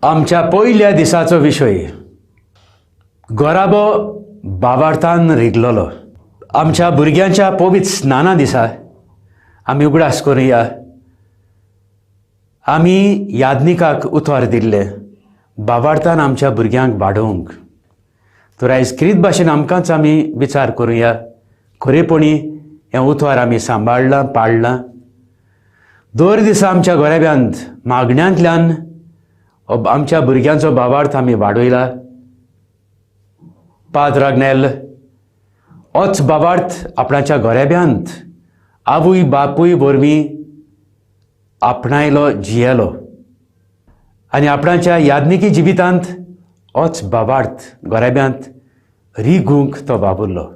आमच्या पयल्या दिसाचो विशय गोराबो बाबार्थान रिगलोलो. आमच्या भुरग्यांच्या पवित्र स्नाना दिसा आमी उगडास करुया, आमी यादनिकाक उतर दिल्लें बाबार्थान आमच्या भुरग्यांक वाडोवंक. तर आयज क्रीत भाशेन आमकांच आमी विचार करुया, खरेपणी हें उतर आमी सांबाळ्ळां पाळ्ळां? दर दिसा आमच्या गोरेब्यांत मागण्यांतल्यान आमच्या भुरग्यांचो भावार्थ आमी वाडयला? पाद्र आग्नेल होच भावार्थ आपणाच्या गोरेब्यांत आवय बापूय वरवीं आपणायलो, जियेलो आनी आपणाच्या यादनिकी जिवितांत होच भावार्थ गोरेब्यांत रिगूंक तो वावुरलो.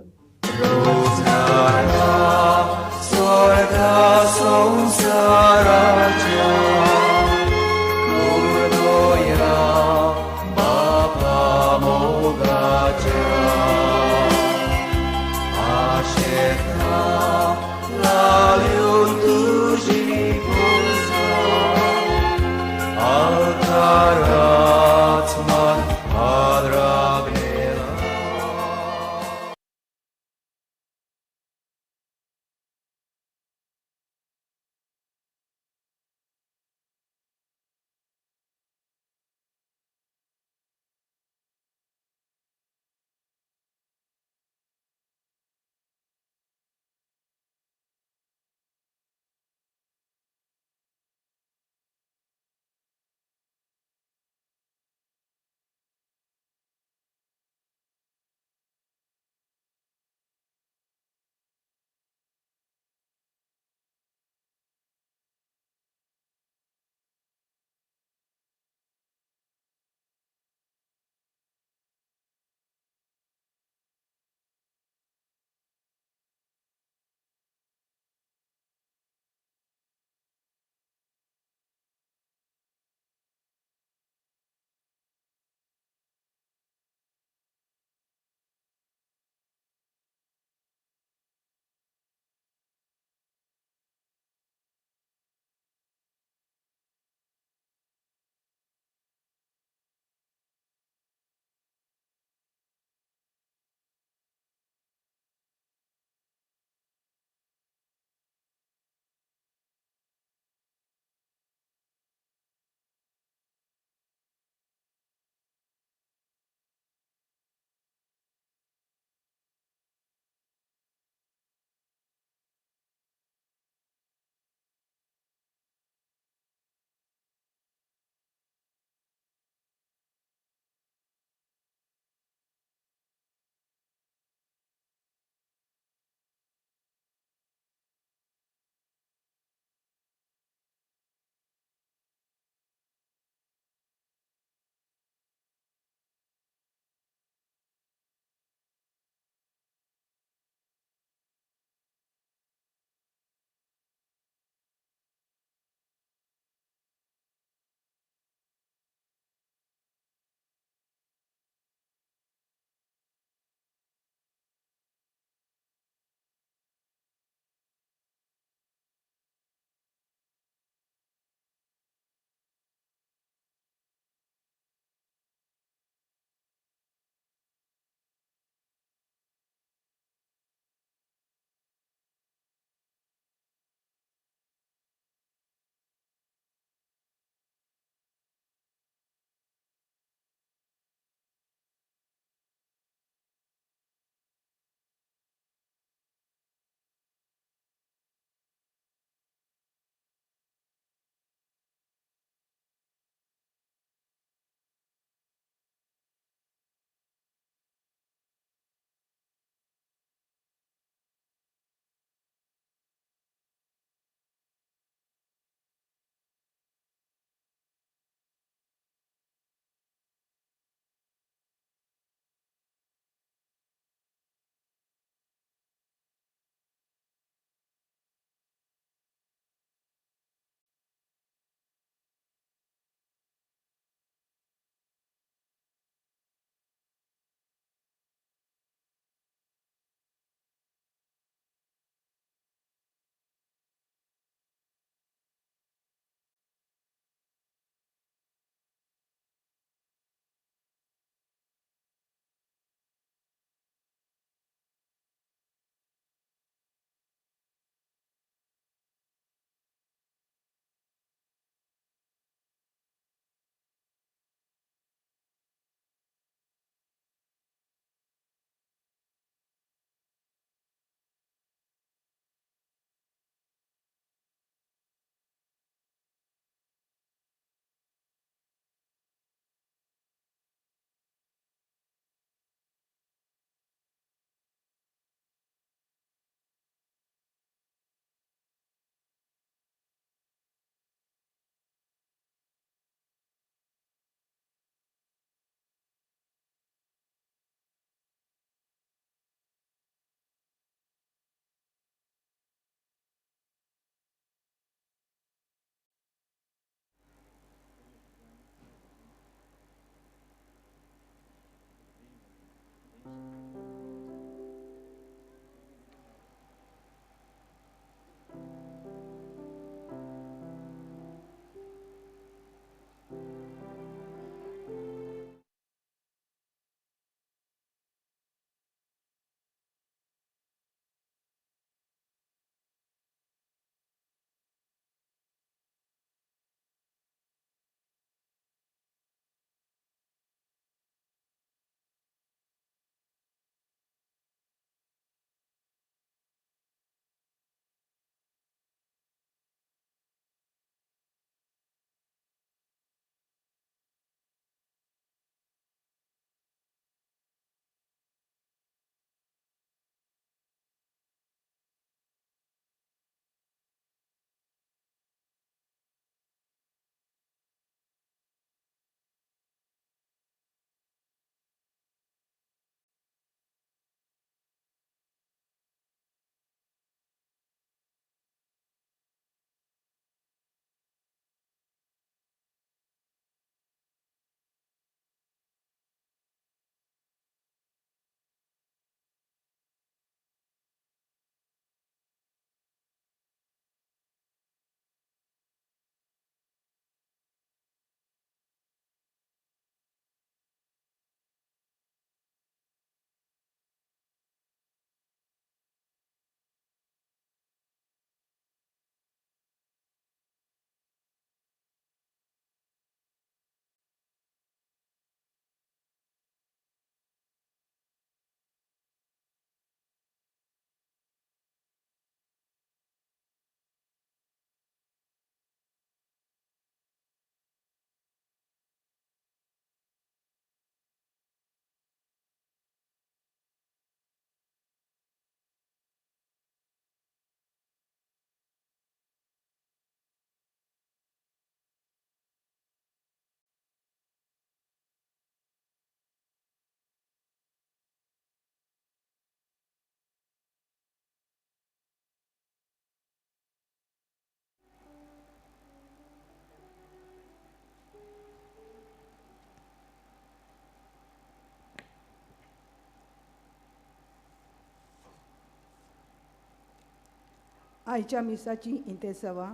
आयच्या मिसाची इंतेसांवां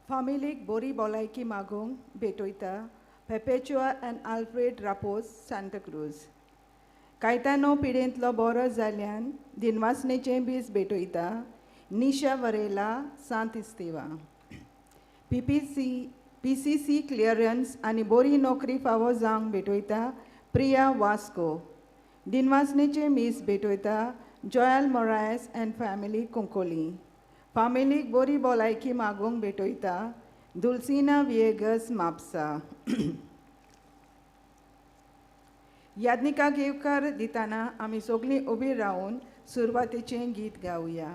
फामिलीक बोरी भलायकी मागूंक भेटयता Perpetua and Alfred Rapoz Santacruz. Caetano पिडेंतलो बरो जाल्ल्यान दिनवासनेचें बीज भेटयता Nisha Varela Sant Estevao. P C C clearance आनी बोरी नोकरी फावो जावंक भेटयता प्रिया वास्को. दिनवासनेचें मीस भेटयता Joel Moraes and family Cuncolim. फामिलीक बोरी भलायकी मागूंक भेटयता दुलसिना विएगस म्हापसा. याज्ञिकाक येवकार दितना आमी सगळीं उबी रावन सुरवातेचें गीत गावया.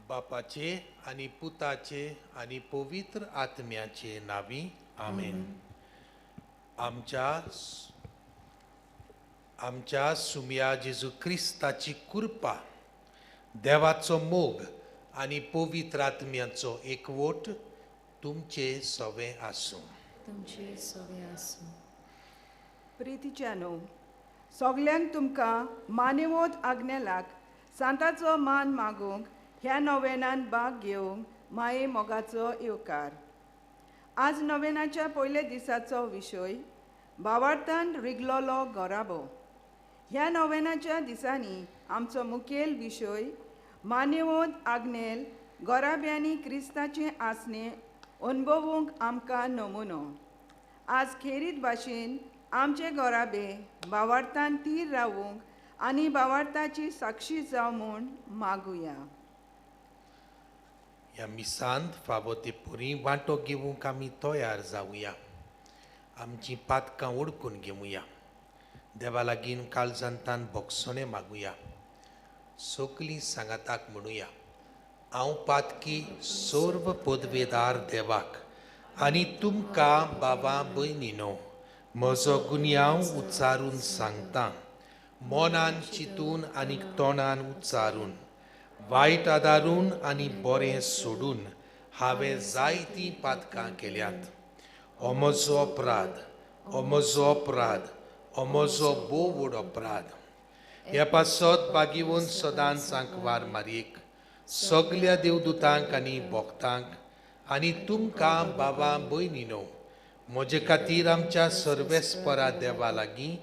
बापाचे आनी पुताचे आनी पवित्र आत्म्याचे नांवी आमेन. आमच्या सुम्या जेजू क्रिस्ताची कृपा, देवाचो मोग आनी पवित्र आत्म्याचो एकवट तुमचे सवे आसूं. तुमचे सवे आसूं. प्रितीच्यानो, सगल्यांक तुमकां मानेवत आज्ञेलाक सांताचो मान मागूंक ह्या नोवेनान भाग घेवंक माये मोगाचो येवकार. आज नोवेनाच्या पयल्या दिसाचो विशय भावार्थान रिगलोलो घराबो. ह्या नोवेनाच्या दिसांनी आमचो मुखेल विशय मानेवत आग्नेल घराब्यांनी क्रिस्ताचें आसणें अणभवूंक आमकां नमुनो. आज खेरीत भाशेन आमचे घराबे भावार्थान थीर रावूंक आनी भावार्थाची साक्षी जावं म्हूण मागुया. ह्या मिसांत फावो ते पुरी वांटो घेवंक आमी तयार जावया. आमचीं पातकां ओडकून घेवया. देवा लागीं काळजांतान भोगसणें मागुया. सगलीं सांगाताक म्हणुया, हांव पातकी सर्व पदवेदार देवाक आनी तुमकां बाबा भयणीनो म्हजो गुन्यांव उच्चारून सांगता. मनान चिंतून आनी तोंडान उच्चारून, वायट आदारून आनी बरें सोडून हांवें जायतीं पातकां केल्यांत. हो म्हजो अपराध, हो म्हजो अपराध, हो म्हजो भोव व्हड अपराध. ह्या पासत बागेवन सदांच आंकवार मारयेक, सगल्या देवदूतांक आनी भक्तांक आनी तुमकां बाबा भयणीनो म्हजे खातीर आमच्या सर्वेस्परा देवा लागीं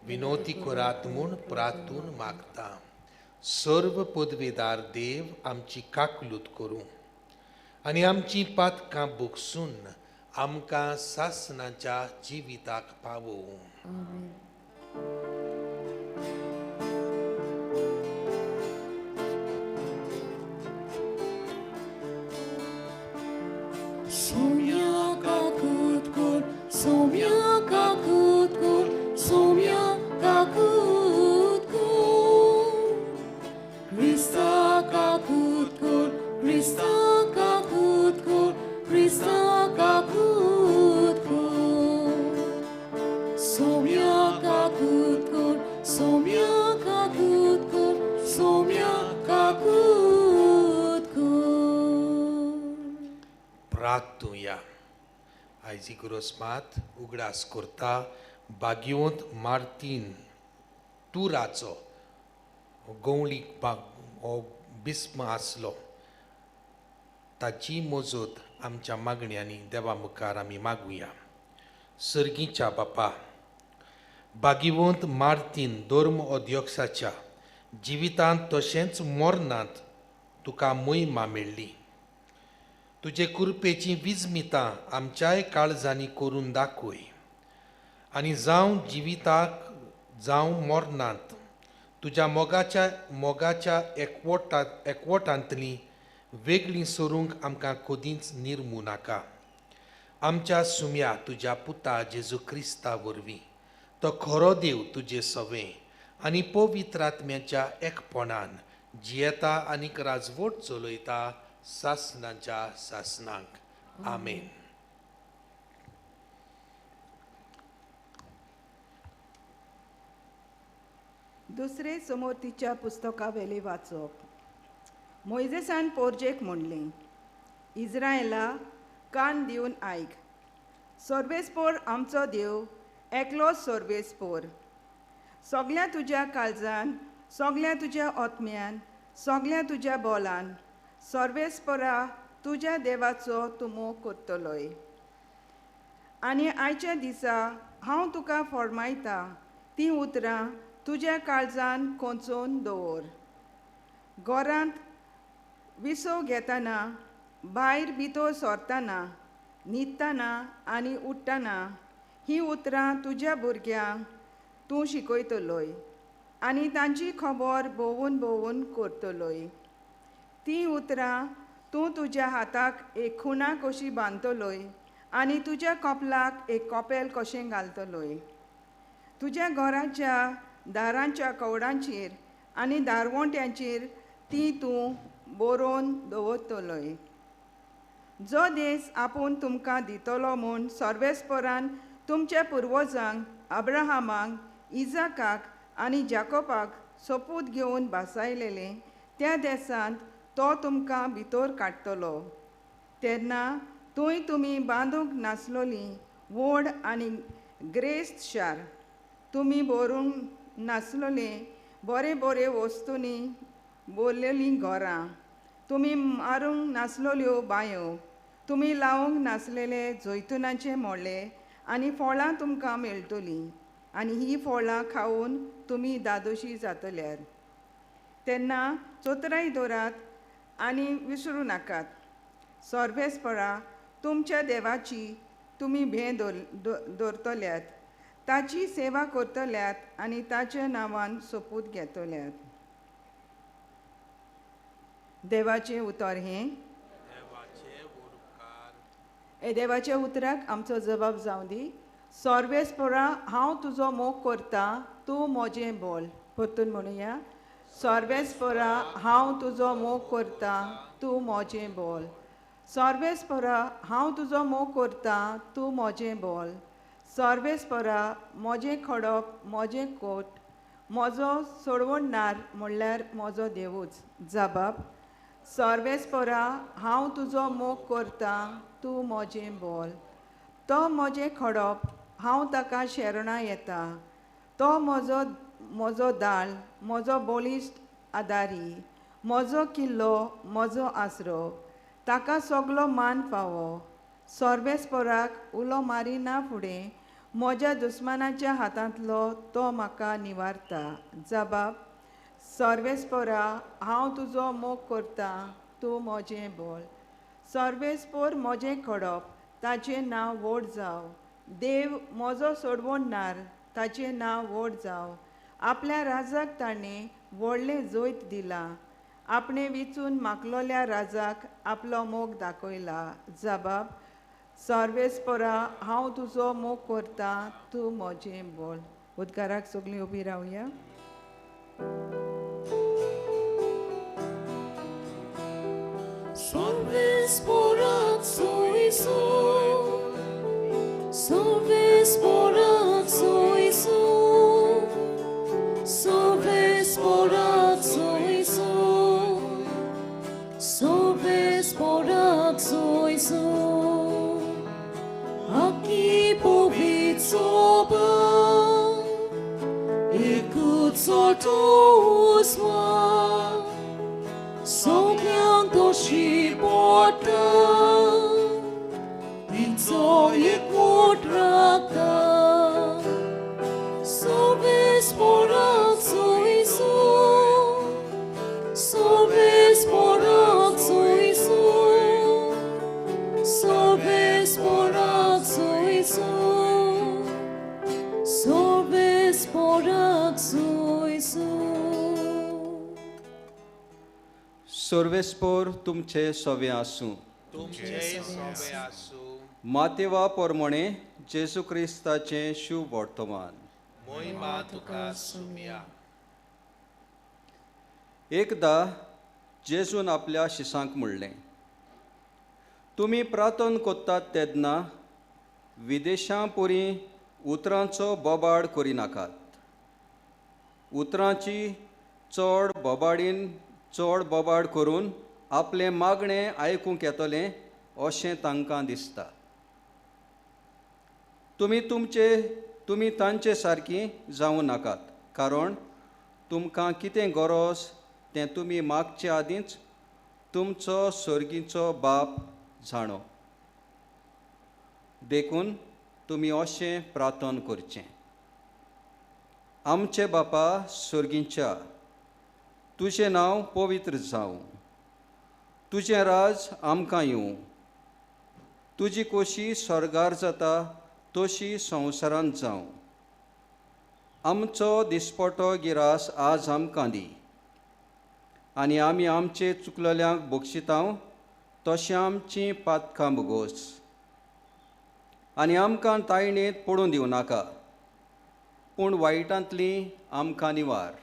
विनोती करात म्हूण प्रार्थून मागता. सर्व पदवेदार देव आमची काकलूत करूं आनी आमची पातकां भोगसून आमकां सासणाच्या जिविताक पावोवं. Soumya kakut kur, soumya kakut kur, soumya kakut kur. Krista kakut kur, Krista kakut kur, Krista kakut. प्रार्थुया. आयजी गुरोस्मात उगडास करता बागिवंत मार्तीन तुराचो गवळी हो बिस्म आसलो. ताची मजत आमच्या मागण्यांनी देवा मुखार आमी मागुया. सर्गीच्या बापा, बागिवंत मार्तीन धर्म अध्यक्षाच्या जिवितांत तशेंच मरणांत तुका मोहिमा मेळ्ळी. तुजे कृपेची विजमितां आमच्याय काळजांनी करून दाखय आनी जावं जिविताक जावं मरणांत तुज्या मोगाच्या एकवटांतली वेगळी सरूंक आमकां कदींच निर्मू नाका. आमच्या सुम्या तुज्या पुता जेजू क्रिस्ता वरवीं तो खरो देव तुजे सवें आनी पवित्र आत्म्याच्या एकपणान जियेता आनीक राजवट चलयता सासनाच्या सासनाक. आमेन. दुसरे समोरतीच्या पुस्तकावेले वाचप. मोयजेसान पोरजेक म्हणलें, इज्रायला कान दिवन आयक. सर्वेस्पोर आमचो देव एकलो सर्वेस्पोर. सगल्या तुज्या काळजान, सगल्या तुज्या आत्म्यान, सगल्या तुज्या बोलान सर्वेस्पोरा तुज्या देवाचो तूं मोग करतलोय. आनी आयच्या दिसा हांव तुका फॉर्मायता तीं उतरां तुज्या काळजान कोंचोवन दवर. घरांत विसव घेतना, भायर भितर सरतना, न्हिदतना आनी उठ्ठना हीं उतरां तुज्या भुरग्यांक तूं शिकयतलोय आनी तांची खबर भोंवून भोंवून करतलोय. तीं उतरां तूं तुज्या हाताक एक खुणा कशी बांदतलोय आनी तुज्या कपलाक एक कपेल कशें घालतलोय. तुज्या घराच्या दारांच्या कवडांचेर आनी दारवंट्यांचेर ती तूं बरोवन दवरतलोय. जो देश आपूण तुमकां दितलो म्हूण सर्वेस्परान तुमच्या पुर्वजांक अब्राहमाक, इजाकाक आनी जाकोबाक सोपूत घेवन भासायलेलें त्या देशांत तो तुमकां भितर काडटलो. तेन्ना थंय तुमी बांदूंक नासलोलीं व्हड आनी ग्रेस्त शार, तुमी भरूंक नासलोलें बरे बरे वस्तूंनी भरलेलीं घरां, तुमी मारूंक नासलोल्यो बांयो, तुमी लावंक नासलेले जैतुनाचे मोळे आनी फळां तुमकां मेळटलीं आनी हीं फळां खावन तुमी दादोशी जातल्यार. तेन्ना चोत्राय दवरात आनी विसरूं नाकात. सर्वेस्परा तुमच्या देवाची तुमी भें दवरतल्यात, ताची सेवा करतल्यात आनी ताच्या नांवान सोपूत घेतल्यात. देवाचें उतर हें. देवाच्या उतराक आमचो जबाब जावं दी. सर्वेस्परा हांव तुजो मोग करता, तूं म्हजें बोल. परतून म्हणुया. सर्वेस्परा हांव तुजो मोग करता, तूं म्हजें बोल. सर्वेस्परा हांव तुजो मोग करता, तूं म्हजें बोल. सर्वेस्परा म्हजें खडप, म्हजें कोट, म्हजो सोडवणदार म्हणल्यार म्हजो देवूच. जबाब. सर्वेस्परा हांव तुजो मोग करता, तूं म्हजें बोल. तो म्हजें खडप, हांव ताका शरणां येता. तो म्हजो म्हजो दाळ, म्हजो बळिश्ट आदारी, म्हजो किल्लो, म्हजो आसरो, ताका सगलो मान फावो. सर्वेस्पराक उलो मारिना फुडें म्हज्या दुस्मानाच्या हातांतलो तो म्हाका निवारता. जबाब. सर्वेस्परा हांव तुजो मोग करता, तूं म्हजें बोल. सर्वेस्पोर म्हजें खडप, ताचें नांव व्हड जावं. देव म्हजो सोडवणदार, ताचें नांव व्हड जावं. आपल्या राजाक ताणें व्हडलें जैत दिलां. आपणें विचून मागलोल्या राजाक आपलो मोग दाखयला. जबाब. सर्वेस्परा हांव तुजो मोग करता, तूं म्हजें बोल. उदकाराक सगळीं उबी रावया. Salves soy Salves soy Salves soy Salves soy. Usma, सगल्यांक तशी पडटा, तिचो एकवट राखता. सर्वेस्पोराचो येसू, सर्वेस्पोराचो येसू, सर्वेस्पोराचो येसू, सर्वेस्पोराचो येसू. सर्वेस्पोर तुमचे सवे आसूं. तुमचे सोबे आसूं. मातेवा पोरमोणे जेजू क्रिस्ताचें शुभ वर्तमान. मोहिमा तुका सुमया. एकदा जेजून आपल्या शिसांक म्हणलें, तुमी प्रार्थन करतात तेन्ना विदेशां पुरी उतरांचो बोबाड करिनाकात. उतरांची चड बोबाडीन चड बोबाड करून आपलें मागणें आयकूंक येतलें अशें तांकां दिसता. तुमी तांचे सारकी जावं नाकात, कारण तुमकां कितें गरज तें तुमी मागचे आदींच तुमचो सर्गीचो बाप जाणो. देखून तुमी अशें प्रार्थन करचें, आमचे बापा सर्गीच्या, तुजें नांव पवित्र जावं, तुजें राज आमकां येवं, तुजी कोशी स्वर्गार जाता तशी संवसारांत जावं. आमचो दिसपटो गिरास आज आमकां दी, आनी आमी आमचे चुकलेल्यांक बक्षितांव तशें आमचीं पातकां भोगोस, आनी आमकां तायणेंत पडून दिवं नाका, पूण वायटांतली आमकां निवार.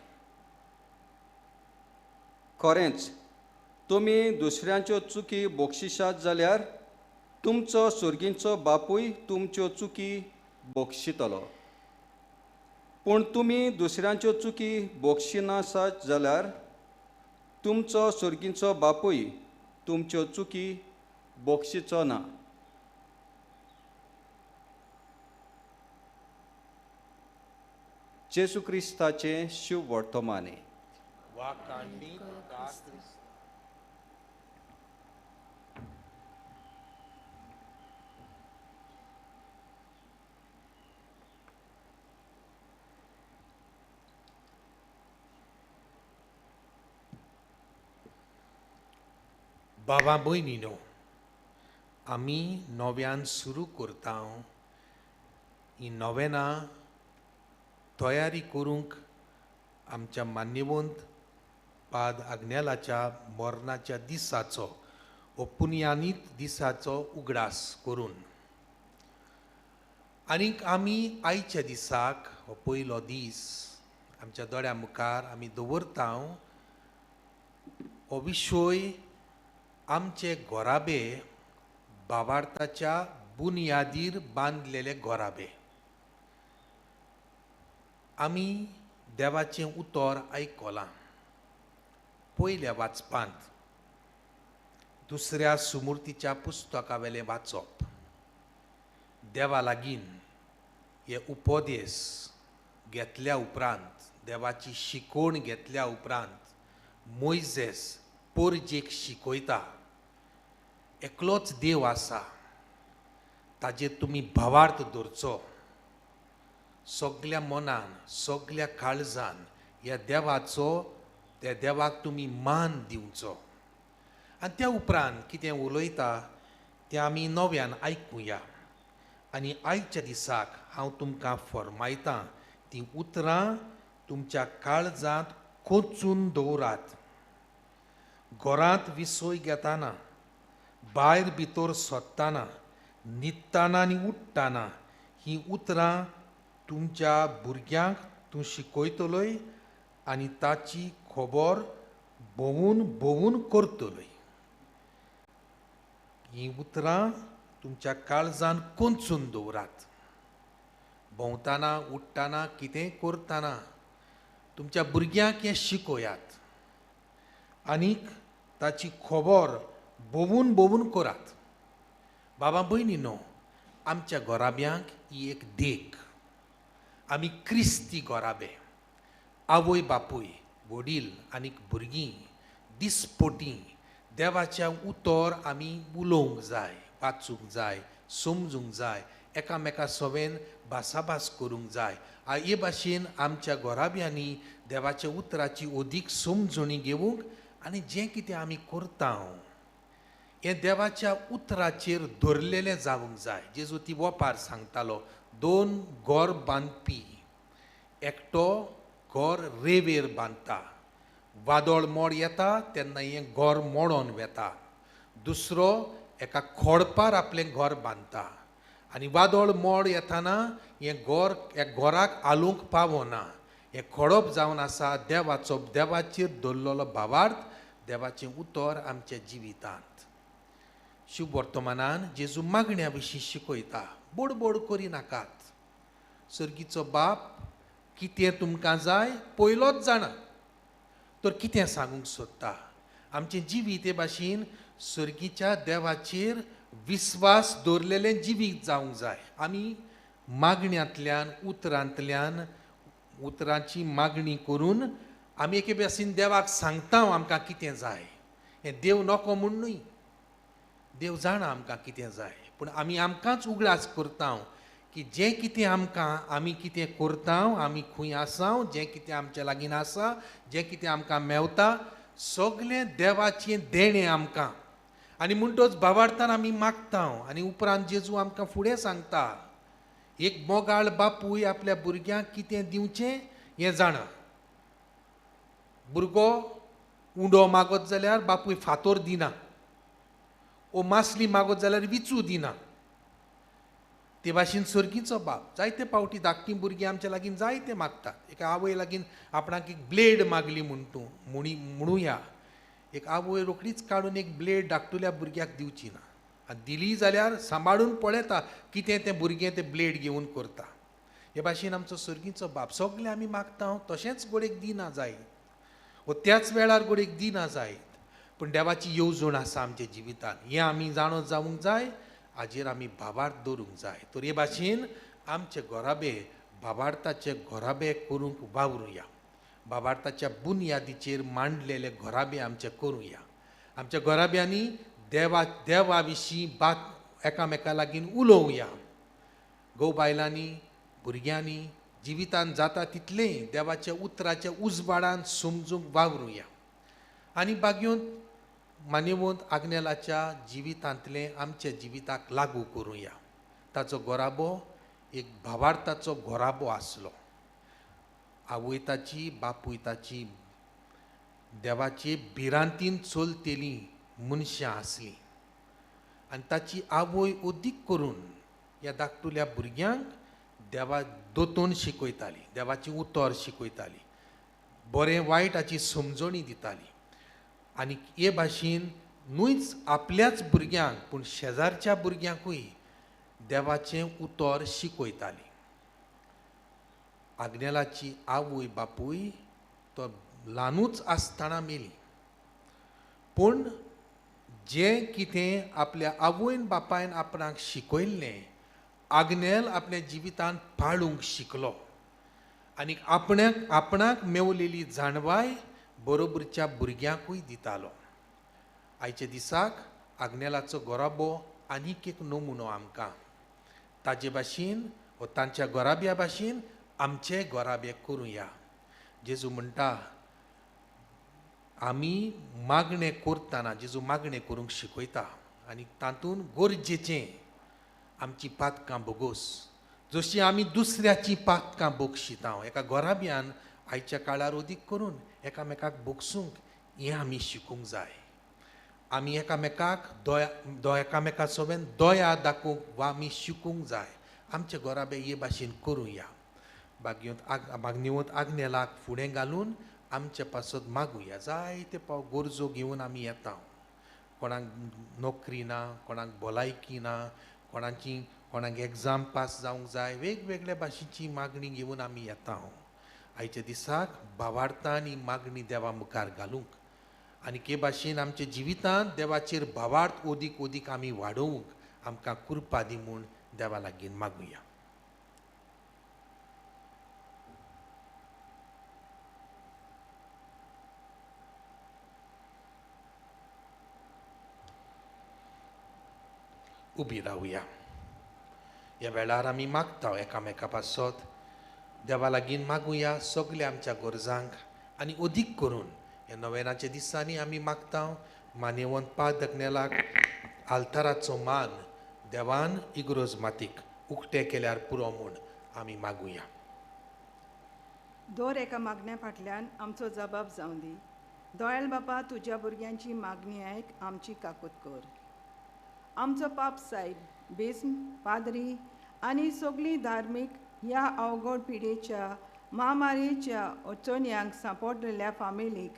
खरेंच तुमी दुसऱ्यांच्यो चुकी बक्षिशात जाल्यार तुमचो सर्गीचो बापूय तुमच्यो चुकी बक्षितलो. पूण तुमी दुसऱ्यांच्यो चुकी बक्षिनासात जाल्यार तुमचो सर्गीचो बापूय तुमच्यो चुकी बक्षिचो ना. जेजू क्रिस्ताचें शुभ वर्तमाने. बाबा भयणीनो, आमी नव्यान सुरू करता ही नवेना तयारी करूंक आमच्या मान्यवंत पाद आग्नेलाच्या मरणाच्या दिसाचो हो पुनयानीत दिसाचो उगडास करून, आनीक आमी आयच्या दिसाक हो पयलो दीस आमच्या दोळ्या मुखार आमी दवरता. हो विशय आमचे गोराबे बाबार्थाच्या बुनियादीर बांदलेले गोराबे. आमी देवाचें उतर आयकलां पयल्या वाचपांत, दुसऱ्या सुमुर्तीच्या पुस्तका वेलें वाचप, देवा लागीं हे उपदेश घेतल्या उपरांत, देवाची शिकवण घेतल्या उपरांत मोयजेस पोरजेक शिकयता, एकलोच देव आसा, ताजेर तुमी भावार्थ दवरचो, सगल्या मनान सगल्या काळजान ह्या देवाचो त्या देवाक तुमी मान दिवचो. आनी त्या उपरांत कितें उलयता तें आमी नव्यान आयकुया. आनी आयच्या दिसाक हांव तुमकां फर्मायतां तीं उतरां तुमच्या काळजांत कोचून दवरात. घरांत विसय घेताना, भायर भितर सोदताना, न्हिदताना आनी उठ्ठाना हीं उतरां तुमच्या भुरग्यांक तूं शिकयतलोय आनी ताची खबर भोंवून भोंवून करतलोय. हीं उतरां तुमच्या काळजान कोंचून दवरात. भोंवताना उठ्ठाना कितेंय करतना तुमच्या भुरग्यांक हें शिकयात आनीक ताची खबर भोंवून भोंवून करात. बाबा भयणीनो, आमच्या घराब्यांक ही एक देख. आमी क्रिस्ती घराबे, आवय बापूय, वडील आनी भुरगीं दिसपोटी देवाच्या उतर आमी उलोवंक जाय, वाचूंक जाय, समजूंक जाय, एकामेका सोवेन भासाभास करूंक जाय. हे भाशेन आमच्या घराब्यांनी देवाच्या उतराची अदीक समजणी घेवंक आनी जें कितें आमी करता हें देवाच्या उतराचेर धरलेलें जावंक जाय. जेजू ती वोपार सांगतालो, दोन घर बांदपी, एकटो घर रेवेर बांदता, वादळ मोड येता तेन्ना हें घर मोडोन वेता, दुसरो एका खोडपार आपलें घर बांदता आनी वादळ मोड येताना हें घर ह्या घराक हालूंक पावना. हें खोडप जावन आसा देवाचो, देवाचेर दवरलेलो भावार्थ, देवाचें उतर आमच्या जिवितांत. शुभ वर्तमानान जेजू मागण्या विशीं शिकयता, बोडबोड करिनाकात. सर्गीचो बाप कितें तुमकां जाय पयलोच जाणा, तर कितें सांगूंक सोदता. आमचें जिवीत हे भाशेन सर्गीच्या देवाचेर विस्वास दवरलेलें जिवीत जावंक जाय. आमी मागण्यांतल्यान, उतरांतल्यान, उतरांची मागणी करून आमी एके भाशेन देवाक सांगता आमकां कितें जाय. हें देव नको म्हूण न्हय, देव जाणा आमकां कितें जाय, पूण आमी आमकांच उगडास करता की जें कितें आमकां, आमी कितें करता, आमी खंय आसा, जें कितें आमच्या लागीं आसा, जें कितें आमकां मेवता, सगळें देवाचें देणें आमकां. आनी म्हणटच भावार्थान आमी मागता. आनी उपरांत जेजू आमकां फुडें सांगता, एक मोगाळ बापूय आपल्या भुरग्यांक कितें दिवचें हें जाणा. भुरगो उंडो मागत जाल्यार बापूय फातोर दिना, ओ मासली मागत जाल्यार विचू दिना. ते भाशेन सर्गीचो बाप जायते फावटी धाकटीं भुरगीं आमच्या लागीं जायते मागतात. एका आवय लागीं आपणाक एक ब्लेड मागली म्हूण तूं म्हणुया, एक आवय रोखडीच काडून एक ब्लेड धाकटुल्या भुरग्याक दिवची ना, आनी दिली जाल्यार सांबाळून पळयता कितें तें भुरगें तें ब्लेड घेवन करता. हे भाशेन आमचो सर्गीचो बाप सगळें आमी मागता तशेंच गोडेक दिना जायत, वो त्याच वेळार गोडेक दिना जायत, पूण देवाची येवजण आसा आमच्या जिवितान, हें आमी जाणो जावंक जाय, हाजेर आमी भावार्थ दवरूंक जाय. तर हे भाशेन आमचे घराबे भावार्थाचे घराबे करूंक वावरुया, भावार्थाच्या बुनयादीचेर मांडलेले घराबे आमचे करुया. आमच्या घराब्यांनी देवा विशीं बात एकामेका लागीं उलोवया. घोव बायलांनी, भुरग्यांनी जिवितान जाता तितलें देवाच्या उतराच्या उजवाडान समजूंक वावरुया. आनी बागयोंत मान्यवंत आग्नेलाच्या जिवितांतलें आमच्या जिविताक लागू करुया. ताचो घराबो एक भावार्थाचो घराबो आसलो. आवय ताची, बापूय ताची देवाचे भिरांतीन चलतेलीं मनशां आसलीं. आनी ताची आवय अदीक करून ह्या धाकटुल्या भुरग्यांक देवा दोतोन शिकयताली, देवाची उतर शिकयताली, बरें वायट हाची समजणी दिताली. आनी हे भाशेन न्हूच आपल्याच भुरग्यांक पूण शेजारच्या भुरग्यांकूय देवाचें उतर शिकयताली. आग्नेलाची आवय बापूय तो ल्हानूच आसतना मेली, पूण जें कितें आपल्या आवयन बापायन आपणाक शिकयल्लें आग्नेल आपल्या जिवितान पाळूंक शिकलो आनी आपणाक मेवलेली जाणवाय बरोबरच्या भुरग्यांकूय दितालो. आयच्या दिसाक आग्नेलाचो घराबो आनीक एक नमुनो आमकां. ताजे भाशेन वो तांच्या घराब्या भाशेन आमचे घराबे करुया. जेजू म्हणटा आमी मागणें करतना, जेजू मागणें करूंक शिकयता आनी तातूंत गरजेचें आमची पातकां भोगोस, जशीं आमी दुसऱ्याचीं पातकां भोगशिता. एका घराब्यान आयच्या काळार अदीक करून एकामेकाक भोगसूंक हें आमी शिकूंक जाय. आमी एकामेकाक एकामेका सोबेन दया दाखोवंक वा आमी शिकूंक जाय. आमचे घराबे हे भाशेन करुया. बागनिवत आग्नेलाक फुडें घालून आमचे पासत मागुया. जायते पाव गरजो घेवन आमी येता, कोणाक नोकरी ना, कोणाक भलायकी ना, कोणाक एग्जाम पास जावंक जाय, वेगवेगळ्या भाशेची मागणी घेवन आमी येता. आयच्या दिसाक भावार्थान ही मागणी देवा मुखार घालूंक आनी के भाशेन आमच्या जिवितांत देवाचेर भावार्थ अदीक अदीक आमी वाडोवंक आमकां कृपा दी म्हूण देवा लागीं मागुया. उबी रावया. ह्या वेळार आमी मागता एकामेका पासत देवा लागीं मागुया सगल्या आमच्या गरजांक आनी अदीक करून ह्या नवेनाच्या दिसांनी आमी मागता मानेवंत पाद दगनेलाक आल्ताराचो मान देवान इगरोज मातीक उक्ते केल्यार पुरो म्हूण आमी मागुया. दर एका मागण्या फाटल्यान आमचो जबाब जावं दी. दोयाल बापा, तुज्या भुरग्यांची मागणी आयक, आमची काकूत कर. आमचो पाप सायब, बेस्म, पाद्री आनी सगळीं धार्मीक ह्या अवघड पिडेच्या म्हामारीच्या अडचण्यांक सांपडलेल्या फामिलीक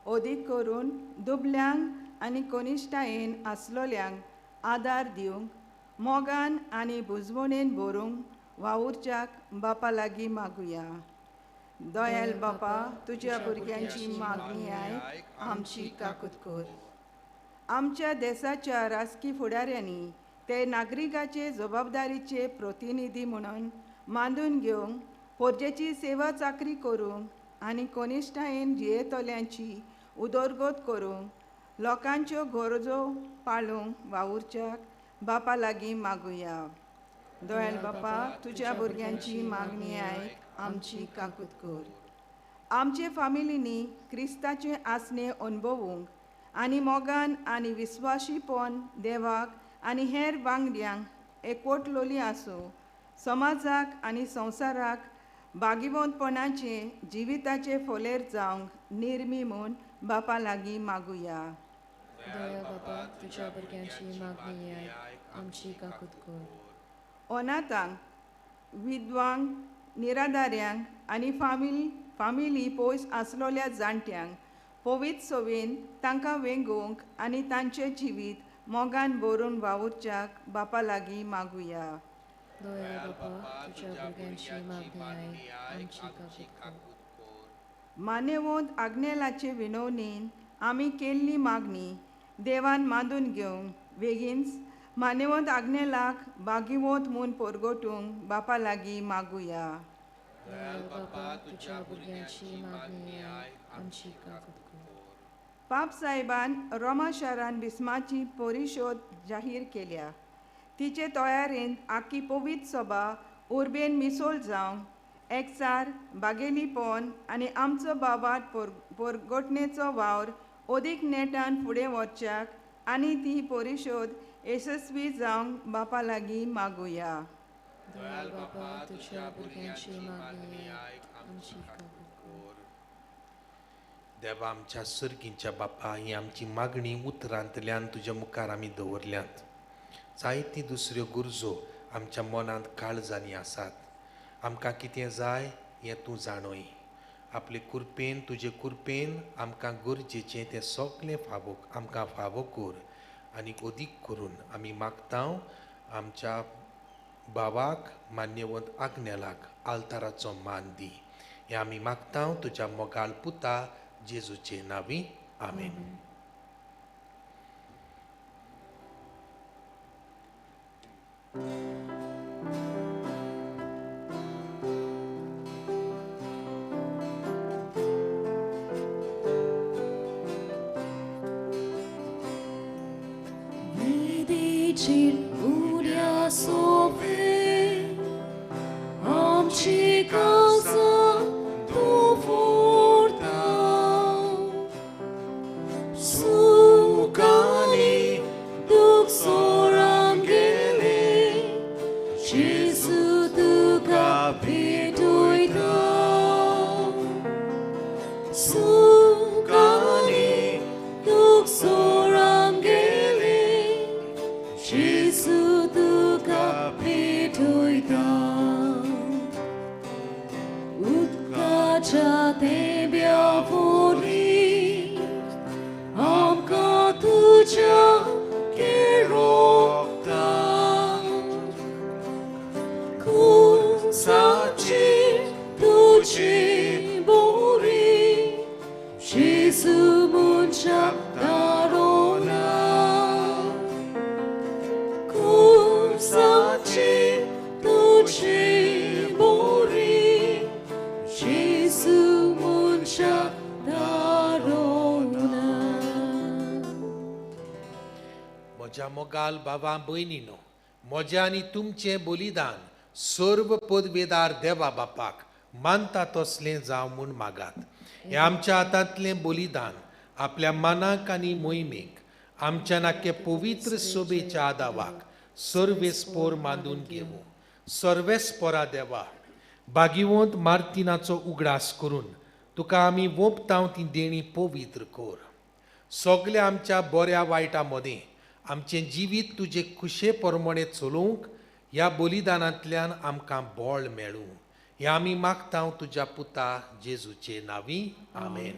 अदीक करून दुबल्यांक आनी कनिश्ठायेन आसलोल्यांक आदार दिवंक मोगान आनी बुजवणेन भरूंक वावुरच्याक बापा लागीं मागुया. दयाल बापा, तुज्या भुरग्यांची मागणी आयक, आमची काकूत कर. आमच्या देशाच्या राजकी फुडाऱ्यांनी ते नागरिकाचे जबाबदारीचे प्रतिनिधी म्हणून मांदून घेवंक पोरजेची सेवा चाकरी करूंक आनी कनिश्ठायेन जियेतल्यांची उदरगत करूंक लोकांच्यो गरजो पाळूंक वावुरच्याक बापा लागीं मागुया. दयाल बापा, तुज्या भुरग्यांची मागणी आयक, आमची काकूत कर. आमचे फामिलींनी क्रिस्ताचें आसणें अणभवूंक आनी मोगान आनी विस्वाशीपण देवाक आनी हेर वांगड्यांक एकवटलोली आसूं समाजाक आनी संवसाराक बागिवंतपणाचें जिविताचे फोलेर जावंक निर्मी म्हूण बापा लागीं मागुया. दयाळ बापा, तुज्या भुरग्यांची मागणी आयक, आमची काकूत कर. अनाथांक, विधवांक, निराधाऱ्यांक आनी फामिली पयस आसलोल्या जाणट्यांक पवित्र सवेन तांकां वेंगोवंक आनी तांचें जिवीत मोगान भरून वावुरच्याक बापा लागीं मागुया. दयाळ बापा, तुज्या भुरग्यांची मागणी आयक, आमची काकूत कर. मानेवंत आग्नेलाचे विनवणेन आमी केल्ली मागणी देवान मांदून घेवंक बेगीनच मानेवंत आग्नेलाक बागिवंत म्हूण परगटूंक बापा लागीं मागुया. दयाळ बापा, तुज्या भुरग्यांची मागणी आयक, आमची काकूत कर. पाप साहेबान रोमा शारान बिस्माची परिशोध जाहीर केल्या. तिचे तयारेंत आखी पवित्र सभा उर्बेन मिसोल जावंक एकचार, बागेलीपण आनी आमचो बाबात परगटणेचो वावर अदीक नेटान फुडें वचच्याक आनी ती परिशोध येसस्वी जावंक बापा लागीं मागुया. दयाळ बापा, तुज्या भुरग्यांची मागणी आयक, आमची काकूत कर. देवा आमच्या सर्गींच्या बापा, ही आमची मागणी उतरांतल्यान तुज्या मुखार आमी दवरल्यांत. जायती दुसऱ्यो गरजो आमच्या मनांत काळजांनी आसात. आमकां कितें जाय हें तूं जाणोय. आपले कुरपेन, तुजे कुरपेन आमकां गरजेचें तें सगळें फावो आमकां फावो कर आनी अदीक करून आमी मागता आमच्या बाबाक मान्यवंत आग्नेलाक आल्ताराचो मान दी. हें आमी मागता तुज्या मोगाळ पुता जेजूचे नांवी, आमेन. म्हज्या मोगाल बाबा भयणीनो, म्हजें आनी तुमचें बलिदान सर्व पदवेदार देवा बापाक मानता तसलें जावं म्हूण मागात. हें आमच्या हातांतलें बलिदान आपल्या मनाक आनी मोहिमेक आमच्या नाके पवित्र सोबेच्या आदावाक सर्वेस्पोर मांदून घेवूं. सर्वेस्पोरा देवा, बागिवंत मार्तिनाचो उगडास करून तुका आमी वोंपतांव ती देणी पवित्र कर. सगल्या आमच्या बऱ्या वायटा मदें आमचें जिवीत तुजे खुशे प्रमाणे चलोवंक ह्या बलिदानांतल्यान आमकां बळ मेळूं. हें आमी मागतांव तुज्या पुता जेजूचे नांवी, आमेन.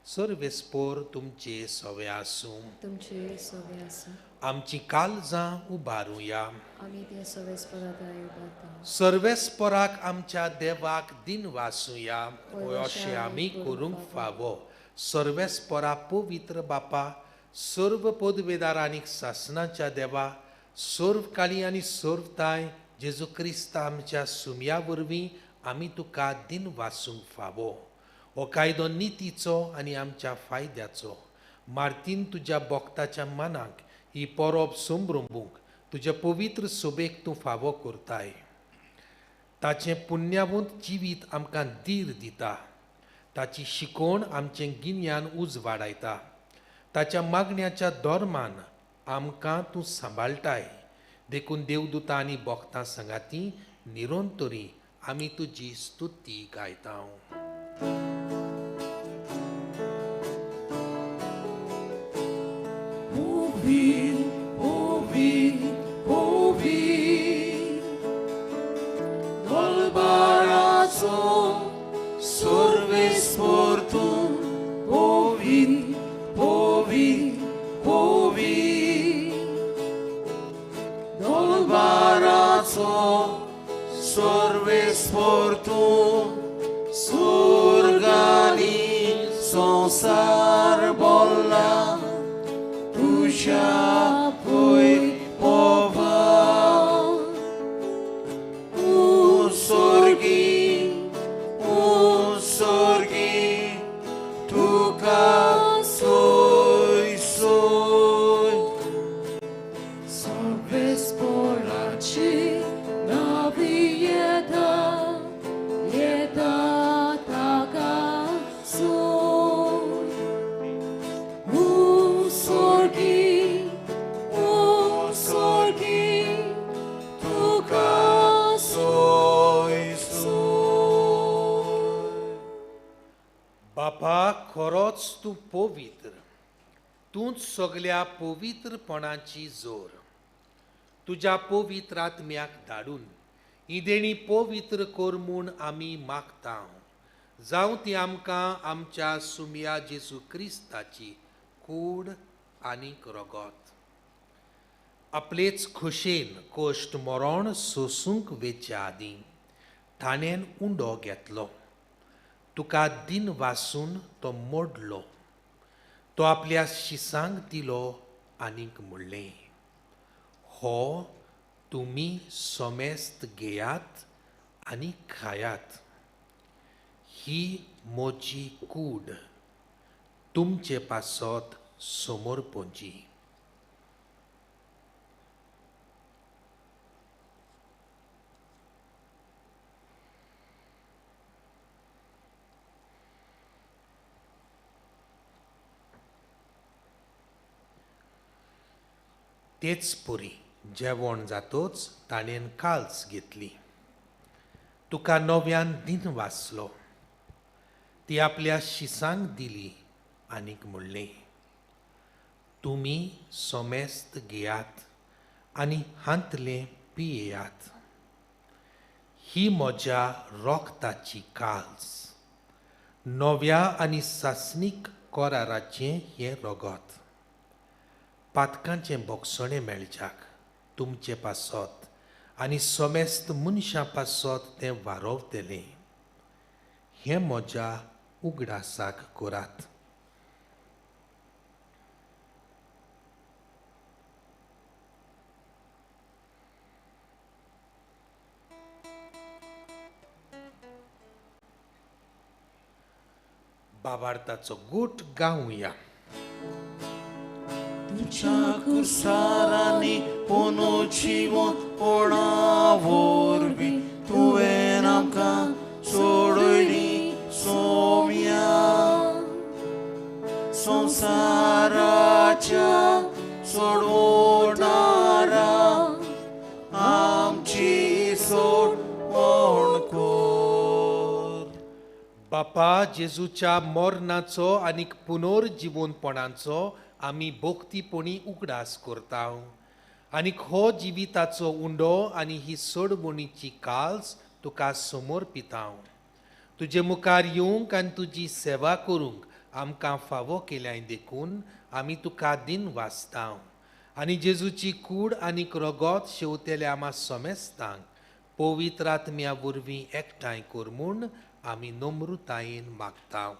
सर्वेस्पोर तुमचे सवे आसूं. तुमचे सवे आसूं. आमची काळजां उबारुया. आमी ते सर्वेस्पोरा उबारता. सर्वेस्पोराक आमच्या देवाक दिन वासुया, अशें आमी करूंक फावो. सर्वेस्पोरा पवित्र बापा, सर्व पदवेदार आनी सासनाच्या देवा, सर्व काली आनी सर्वताय जेजू क्रिस्त आमच्या सुमया वरवीं आमी तुका दिन वासूंक फावो. हो कायदो नितीचो आनी आमच्या फायद्याचो. मार्तीन तुज्या बोगताच्या मनाक ही परब संभ्रंबूंक तुज्या पवित्र सोबेक तूं फावो करताय. ताचें पुण्यावंत जिवीत आमकां धीर दिता. ताची शिकवण आमचें गिन्यान उजवाडायता. ताच्या मागण्याच्या धर्मान आमकां तूं सांबाळटाय. देखून देवदूतां आनी भक्तां सांगाती निरंतरी आमी तुजी स्तुती गायता. संसार बोला तुझ्या पय पोवा उसोर्गी उसोर्गी तुका सोय सोय. सर्वेस्पोराची नावी येता येता ताका सोय. बापा, खरोच तूं पवित्र, तूंच सगल्या पवित्रपणाची जोर. तुज्या पवित्र आत्म्याक धाडून ही देणी पवित्र कर म्हूण आमी मागता. जावं ती आमकां आमच्या सुमया जेजू क्रिस्ताची कूड आनीक रगत. आपलेच खोशेन कश्ट मरण सोसूंक वेच्या आदीं ताणें उंडो घेतलो. तुका दिन वासून तो मोडलो. तो आपल्या शिसांक दिलो आनीक म्हणलें, हो तुमी समेस्त घेयात आनी खायात. ही म्हजी कूड तुमचे पासत समर्पणची. तेच पुरी जेवण जातोच ताणें काल्स घेतली. तुका नव्यान दिन वाचलो. ती आपल्या शिसांक दिली आनीक म्हणलें, तुमी समेस्त घेयात आनी हांतलें पियेयात. ही म्हज्या रोगताची काल्स, नव्या आनी सासणीक कराराचें हें रगत. पातकांचें बोगसणें मेळच्याक तुमचे पासत आनी समेस्त मनशां पासत तें वारवतलें. हें म्हज्या उगडासाक करात. बाबार्थाचो गूट गावया. तुज्या कुसारांनी पुनर्जिवन पोणा वरवीं तुवें आमकां सोडयली सोम्या. संवसाराच्या सोडवणारा आमची सोडवण कर. बापा, जेजूच्या मरणाचो आनी पुनर्जिवनपणाचो आमी भक्तीपणी उगडास करता आनी हो जिविताचो उंडो आनी ही सोडवणीची काल्स तुका समर्पिता. तुजे मुखार येवंक आनी तुजी सेवा करूंक आमकां फावो केल्याय देखून आमी तुका दिन वाचता आनी जेजूची कूड आनी रगत शेवतेल्या आमा समेस्तांक पवित्र आत्म्या वरवीं एकठांय कर म्हूण आमी नम्रतायेन मागता.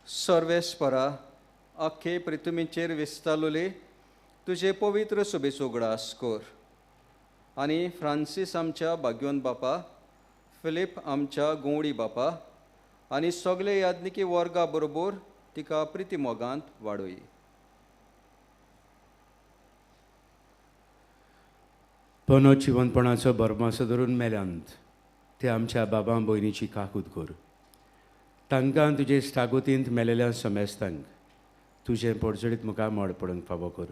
सर्वेस्परा, आख्खे पृथ्वीचेर विस्तारलोले तुजे पवित्र सोबेचो उगडास कर आनी फ्रांसीस आमच्या भाग्योन बापा, फिलीप आमच्या गोवडी बापा आनी सगळे याज्ञिकी वर्गा बरोबर तिका प्रिती मोगांत वाडोय. पनो जिवनपणाचो भरमासो धरून मेल्यांत ते आमच्या बाबा भयणीची काकूत कर. तांकां तुजे स्टागोतींत मेलेल्या समेस्तांक तुजें पोडजडीत मुखार मोड पडूंक फावो कर.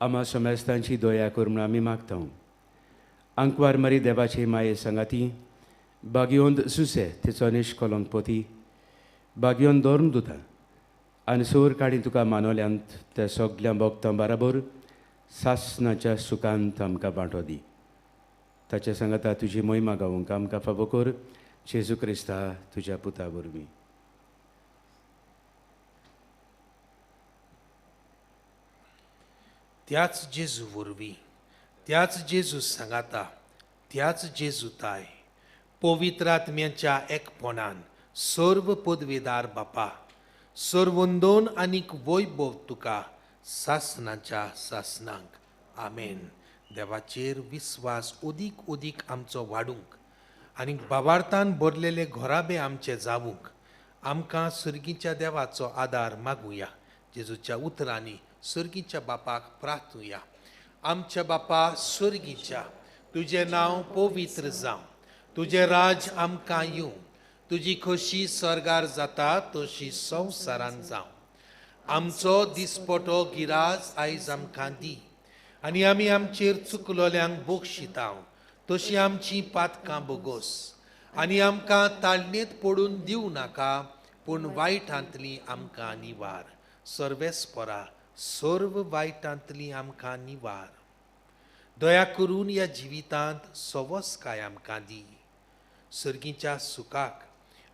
आमा समेस्तांची दया कर म्हूण आमी मागता. आंकवार मरी देवाची माये सांगाती बागयोंत सुसे तिचो निश्कलंक पोती बागयोन धर्म दुता आनी सोर काडी तुका मानवल्यांत त्या सगल्या भक्तां बराबर सासनाच्या सुखांत आमकां वांटो दी. ताच्या सांगाता तुजी मोहिमा गावंक आमकां फावो कर. जेजू क्रिस्ता तुज्या पुता वरवीं. त्याच जेजू वरवीं, त्याच जेजू सांगाता, त्याच जेजू ताय पवित्र आत्म्याच्या एकपणान सर्व पदवेदार बापा, सर्वंदोन आनीक वैभव तुका सासनाच्या सासनांक. आमेन. देवाचेर विस्वास अदीक अदीक आमचो वाडूंक आनी बाबार्थान भरलेले घराबे आमचे जावूंक आमकां सर्गीच्या देवाचो आदार मागुया. जेजूच्या उतरांनी सर्गीच्या बापाक प्रार्थुया. आमच्या बापा सर्गीच्या, तुजें नांव पवित्र जावं, तुजें राज आमकां येवं, तुजी खोशी सर्गार जाता तशी संवसारान जावं. आमचो दिसपटो गिराज आयज आमकां दी आनी आमी आमचेर चुकलोल्यांक बक्षिता तशी आमची पातकां बोगोस आनी आमकां ताळणेंत पडून दिवं नाका, पूण वायटांतली आमकां निवार. सर्वेस्परा, सर्व वायटांतली आमकां निवार. दया करून ह्या जिवितांत सवसकाय आमकां दी. सर्गीच्या सुखाक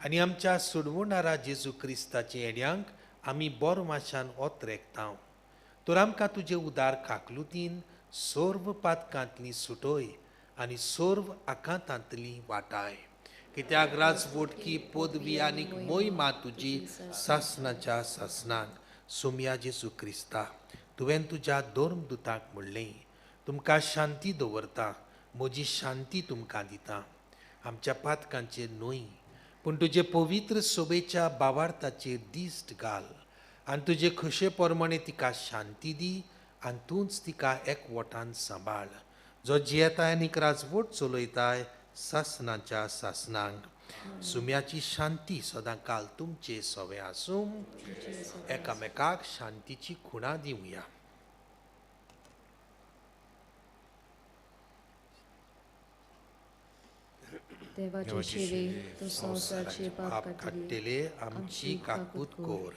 आनी आमच्या सोडवणारा जेजू क्रिस्ताचे येण्यांक आमी बोरमाशान ओतरेकता. तर आमकां तुजे उदार काकलुतीन सर्व पातकांतली सुटोय आनी सर्व आकांतांतली वाटाय. कित्याक राजवटकी पदवी आनीक मोहिमा तुजी सासनाच्या सासनाक. सोमया जेजू क्रिस्ता, तुवें तुज्या धर्मदुताक म्हणलें, तुमकां शांती दवरता, म्हजी शांती तुमकां दिता. आमच्या पातकांचेर न्हय पूण तुजे पवित्र सोबेच्या बावार्थाचेर दिश्ट घाल आनी तुजे खोशे प्रमाणे तिका शांती दी आनी तूंच तिका एकवटान सांबाळ, जो जियेताय आनी राजवट चलयताय सासनाच्या सासनांक. सुम्याची शांती सदां काल तुमचे सवे आसूं. एकामेकाक शांतीची खुणा दिवया. देवाचे शिरे तूं संवसाराचे पाप काडटले आमची काकूत कर.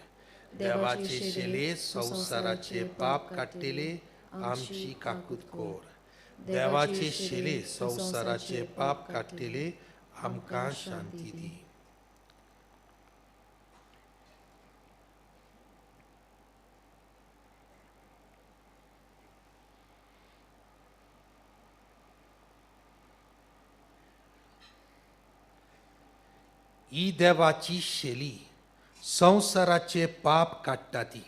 देवाचे शेले संवसाराचे पाप काडटले आमची काकूत कर. देवाचे शेले संवसाराचे पाप काडटले आमकां शांती दी. ही देवाची शेली संवसाराचे पाप काडटा ती.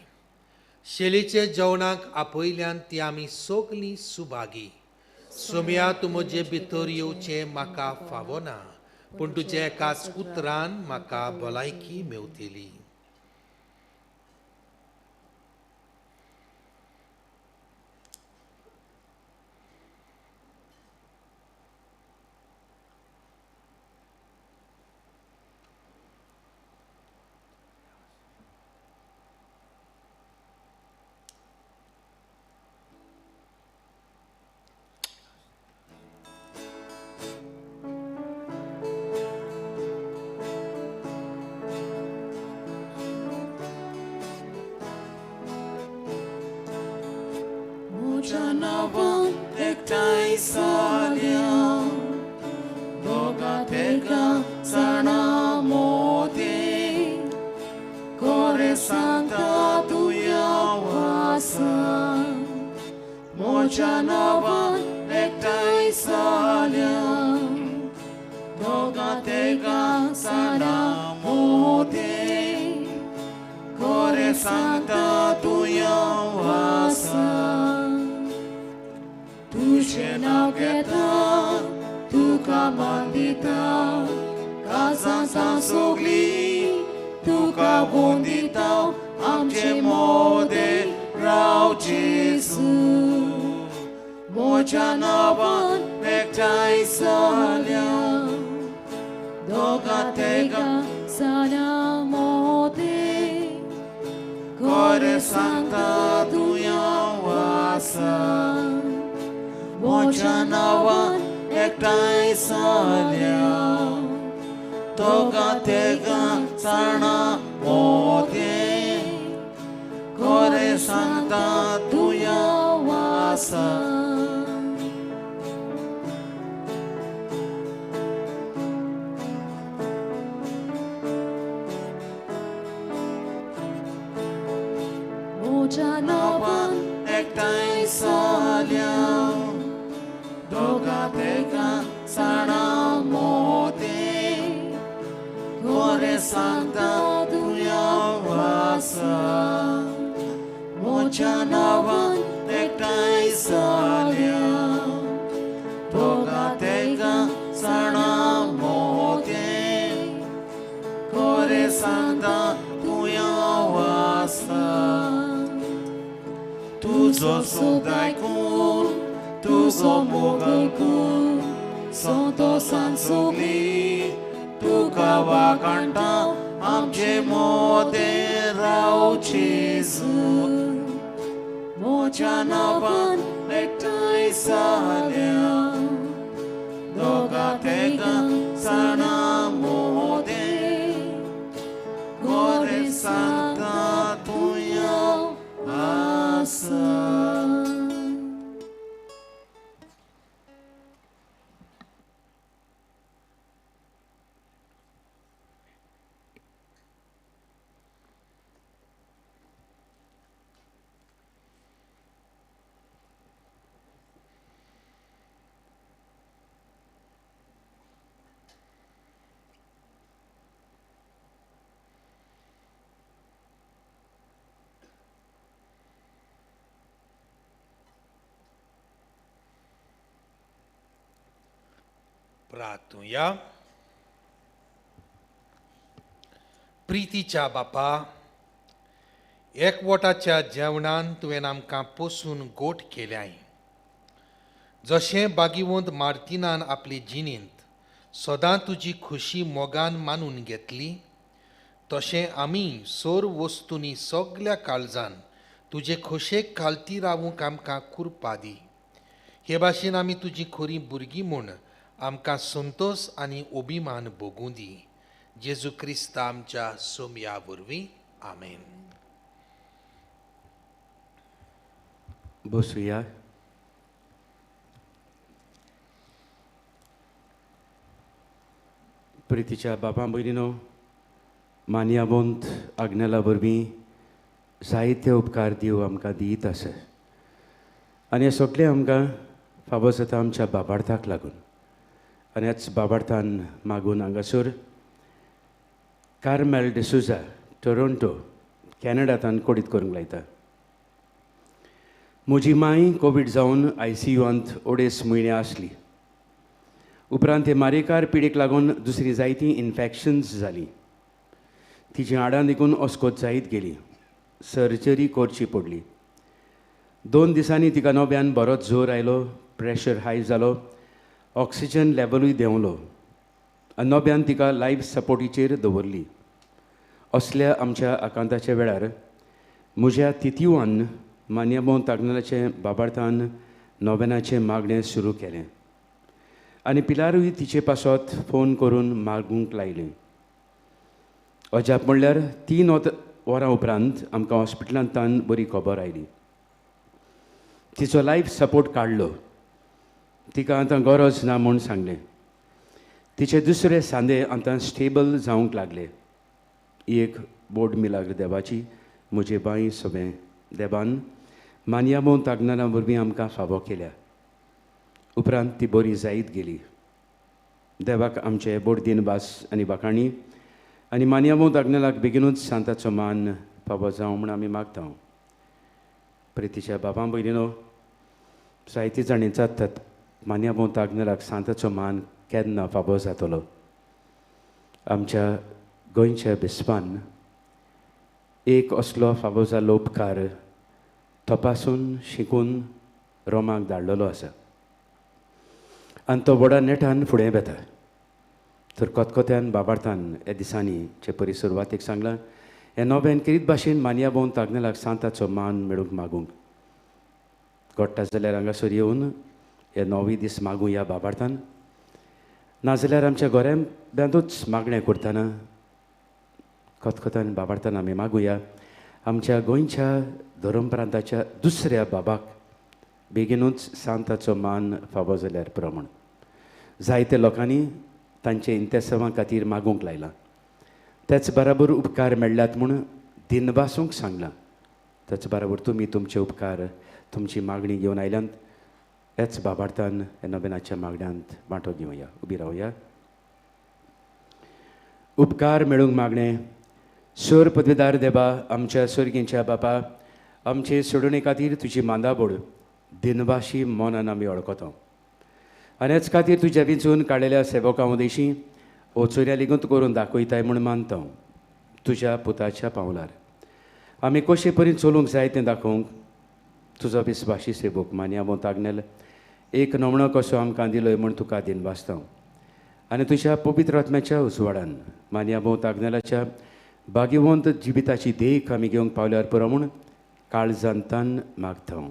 शेलीचे जेवणाक आपयल्यान ती आमी सगलीं सुभागी. सोम्या, तूं म्हजे भितर येवचें म्हाका फावना, पूण तुज्या एकाच उतरान म्हाका भलायकी मेवतली. प्रार्थुया. प्रितीच्या बापा, एकवटाच्या जेवणान तुवें आमकां पोसून गोट केल्याय. जशें बागीवंत मार्तिनान आपले जिणेंत सदां तुजी खुशी मोगान मानून घेतली, तशें आमी सोर वस्तूंनी सगल्या काळजान तुजे खोशेक खालती रावूंक आमकां कुरपा दी. हे भाशेन आमी तुजी खरी भुरगीं म्हूण आमकां संतोश आनी अभिमान भोगूं दी. जेजू क्रिस्ता आमच्या सोमया वरवीं, आमेन. बसुया. प्रितीच्या बापा भयणीनो, मान्यावंत आग्नेला वरवीं जायते उपकार देव आमकां दीत आसा आनी हे सगळें आमकां फावो जाता आमच्या बाबार्थाक लागून. आनी ह्याच बाबार्थान मागून हांगासर कार्मेल डिसुजा टोरोंटो कॅनडांत कोडीत करूंक लायता. म्हजी मांय कोवीड जावन आयसीयूंत 2.5 म्हयने आसली. उपरांत हे मारेकार पिडेक लागून दुसरी जायतीं इन्फेक्शन्स जालीं. तिची हाडां देखून अस्कोत जायत गेली. सर्जरी करची पडली. 2 दिसांनी तिका नव्यान बरोच जोर आयलो, प्रेशर हाय जालो, ऑक्सिजन लेवलूय देंवलो आनी नव्यान तिका लायफ सपोर्टीचेर दवरली. असल्या आमच्या आकांताच्या वेळार म्हज्या तितिवान मान्यमो तागनालाचें बाबार्थान नोवेनाचें मागणें सुरू केलें आनी पिलारूय तिचे पासत फोन करून मागूंक लायलें. अजाप म्हणल्यार 3 वरां उपरांत आमकां हॉस्पिटलांतल्यान बरी खबर आयली. तिचो लायफ सपोर्ट काडलो. तिका आतां गरज ना म्हूण सांगलें. तिचे दुसरे सांदे आतां स्टेबल जावंक लागले. एक बोड मिलाग्र देवाची म्हजे बांय सगळें देवान मानयामो तागनाला वरवीं आमकां फावो केल्या. उपरांत ती बरी जायत गेली. देवाक आमचे बोडदीन भास आनी वाखाणी आनी मानयामो तागनालाक बेगिनूच सांताचो मान फावो जावं म्हूण आमी मागता. प्रितीच्या बाबा भयणीनो, जायती जाणी जातात मानयामो तागनालाक सांताचो मान केन्ना फावो जातलो. आमच्या गोंयच्या बिस्पान एक असलो फावो जाल्लो उपकार तपासून शिकून रोमाक धाडलेलो आसा आनी तो व्हडा नेटान फुडें वेता. तर खतखत्यान बाबार्थान ह्या दिसांनी जे परी सुरवातेक सांगलां हे नव्यान किरीत भाशेन मानया भोवन तागनालाक सांताचो मान मेळूंक मागूंक घडटा जाल्यार हांगासर येवन हे 9 दीस मागूं ह्या बाबार्थान, नाजाल्यार आमच्या घराब्यांतूच मागणें करतना खतखतान बाबार्थान आमी मागुया आमच्या गोंयच्या धर्मप्रांताच्या दुसऱ्या बाबाक बेगिनूच सांताचो मान फावो जाल्यार प्रमाण. जायते लोकांनी तांचे इंतेसांवा खातीर मागूंक लायलां, त्याच बराबर उपकार मेळ्ळ्यात म्हूण दिनवासूंक सांगलां. त्याच बराबर तुमी तुमचे उपकार तुमची मागणी घेवन आयल्यात ह्याच बाबार्थान ह्या नवेनाच्या मागण्यांत वांटो घेवया. उबी रावया. उपकार मेळूंक मागणें. सोर पदवीदार देवा, आमच्या सोर्गींच्या बापा, आमचे सोडणे खातीर तुजी मांदाबोड दिनवाशी मनान आमी वळखता आनी हेच खातीर तुज्या विंचून काडलेल्या सेवकां उदेशी ओचोऱ्या लिगूंत करून दाखयताय म्हूण मानता. तुज्या पुताच्या पावलार आमी कशे परी चलूंक जाय तें दाखोवंक तुजो विस्वाशी सेवक मानया तागनेल एक नमणो कसो आमकां दिलोय म्हूण तुका दिनवासता आनी तुज्या पवित्र आत्म्याच्या उजवाडान मानया तागनेलाच्या भाग्यवंत जिविताची देख आमी घेवंक पावल्यार पुरो म्हूण काळजांतान मागता.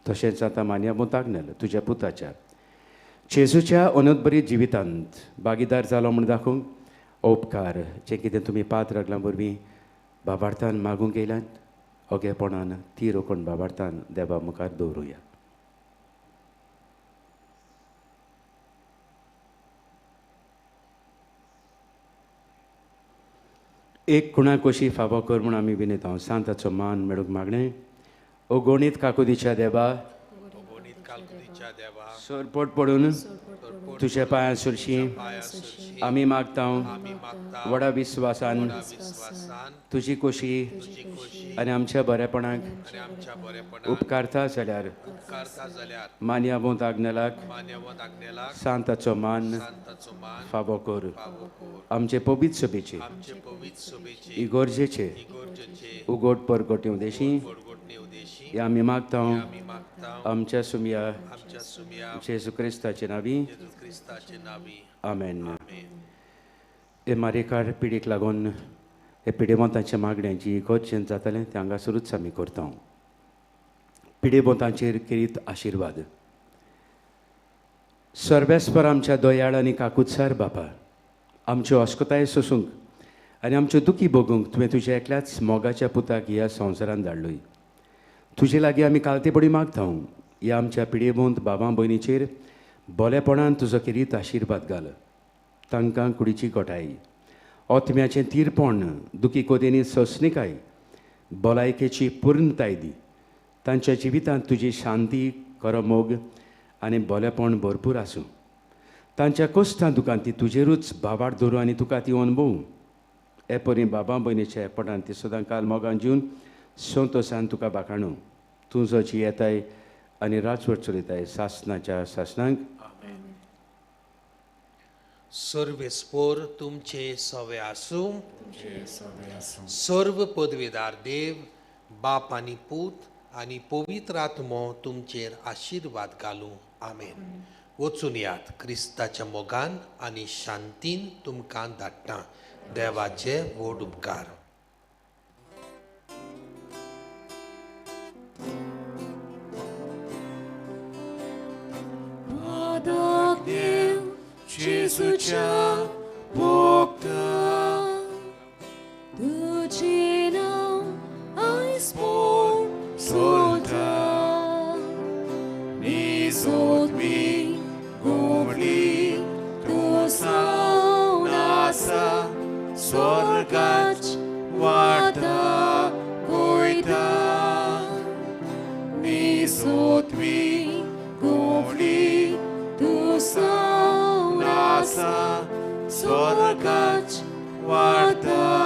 तशेंच आतां मानया तागनेल तुज्या पुताच्या जेजूच्या अनोदबरी जिवितांत भागीदार जालो म्हूण दाखोवंक उपकार जें कितें तुमी पात्र रगलां वरवीं बाबार्थान मागूंक येयल्यात ओगेपणान ती रोखण बाबार्थान देवा मुखार दवरुया. एक कुणा कशी फावो कर म्हूण आमी विनयता. सांताचो मान मेळूंक मागणें. ओ गणीत काकुदीच्या देवा, सरपट पडून तुज्या पांयां सुरशी आमी मागता व्हडा विस्वासान तुजी कोशी आनी आमच्या बरेपणाक उपकारता जाल्यार मानया तागनेलाक सांताचो मान फावो कर. आमचे पवित्र सभेचे इगोर्जेचे उगोट परगोटे उदेशी हे आमी मागता आमच्या सुमया जेजू क्रिस्ताचे नावी. आमेन. हे मारेकार पिडीक लागून हे पिडेवंतांच्या मागण्यांची इगोर्जेन जातालें तें हांगासरूच आमी करता. पिडेवंतांचेर केरीत आशिर्वाद. सर्वेस्पर आमच्या दयाळ आनी काकुत्सार बापा, आमच्यो अस्कताय सोसूंक आनी आमच्यो दुखी भोगूंक तुवें तुज्या एकल्याच मोगाच्या पुताक ह्या संवसारांत धाडलोय. तुजे लागीं आमी कालतेपणी मागता ह्या आमच्या पिडेवंत बाबा भयणीचेर बोलेपणान तुजो केरीत आशिर्वाद घाल. तांकां कुडीची गोठाय, ओतम्याचें तीरपण, दुखी कोदेनी सोंसणीकाय, भलायकेची पूर्णताय दी. तांच्या जिवितांत तुजी शांती, खरो मोग आनी बोलेपण भरपूर आसूं. तांच्या कोश्टां दुकान ती तुजेरूच भावार धरूं आनी तुका ती अणभवूं. हे परी बाबा भयणीच्या एकपटान ती सदां काल मोगान जिवन संतोशान तुका बाकाणू. तूं जो जियेताय आनी राजवट चलयताय सासनाच्या सासनाक. सर्वेस्पोर तुमचे सवे आसूं. सर्व पदवेदार देव बाप आनी पूत आनी पवित्र आत्मो तुमचेर आशिर्वाद घालूं. आमेन. वचून यात क्रिस्ताच्या मोगान आनी शांतीन तुमकां धाडटा. देवाचे व्हड उपकार. देव जेजूच्या भोगता तुझे नांव आयज पोर सोलता निजोतमी घुंवली तूं सावन आसा स्वर्गाच वाटा वयता निजोतमी घुंवली तूं सावन आसा स्वर्गाच वाटा